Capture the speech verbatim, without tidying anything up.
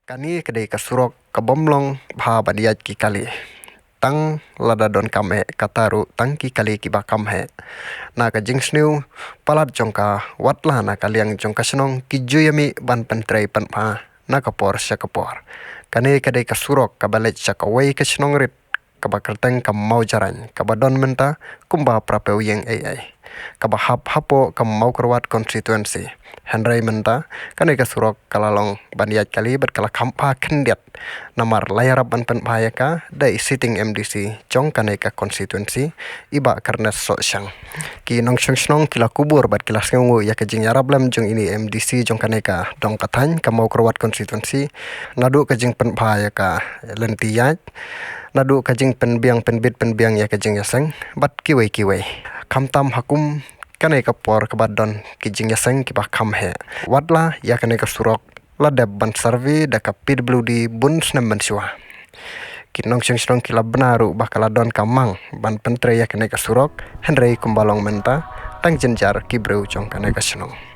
Kane ka dei ka surok ka bym long bha ban ïaid ki kali. Tang lada donkam eh, kata ruh tang ki kali kiba kham heh. Na ka jingsniew palat jong ka, watla na ka liang jong ka shnong, ki ju ïa mih ban pyntrei pynbha na ka por sha ka por. Kane ka dei ka surok kaba leit sha kawei ka shnong rit kaba kyrteng ka Mawjarain, kaba don mynta kumba phra phew ïing ei ei, kaba hap hapoh ka Mawkyrwat constituency. Hynrei mynta kane ka surok ka la long ban ïaid kali bad ka la kham bha khyndiat, namar la ïarap ban pynbha ïa ka da i sitting M D C jong kane ka constituency, i Bah Kyrnes Sohshang. Ki nongshong shnong ki la kubur bad ki la sngewnguh ïa ka jingïarap lem jong ine i M D C jong kane ka dong ka thaiñ ka Mawkyrwat constituency, naduh ka jingpynbha ïa ka lynti ïaid, naduh ka jingpynbiang pynbit pynbiang ïa ka jingïaseng bad kiwei kiwei. Khamtam ha kum kane ka por kaba don ki jingïaseng kiba kham heh, watla ïa kane ka surok la dep ban survey da ka P W D bun snem mynshuwa. Ki nongshong shnong ki la bna ruh ba ka la don ka mang ban pyntrei ïa kane ka surok, hynrei kumba long mynta, tang jynjar ki briew jong kane ka shnong.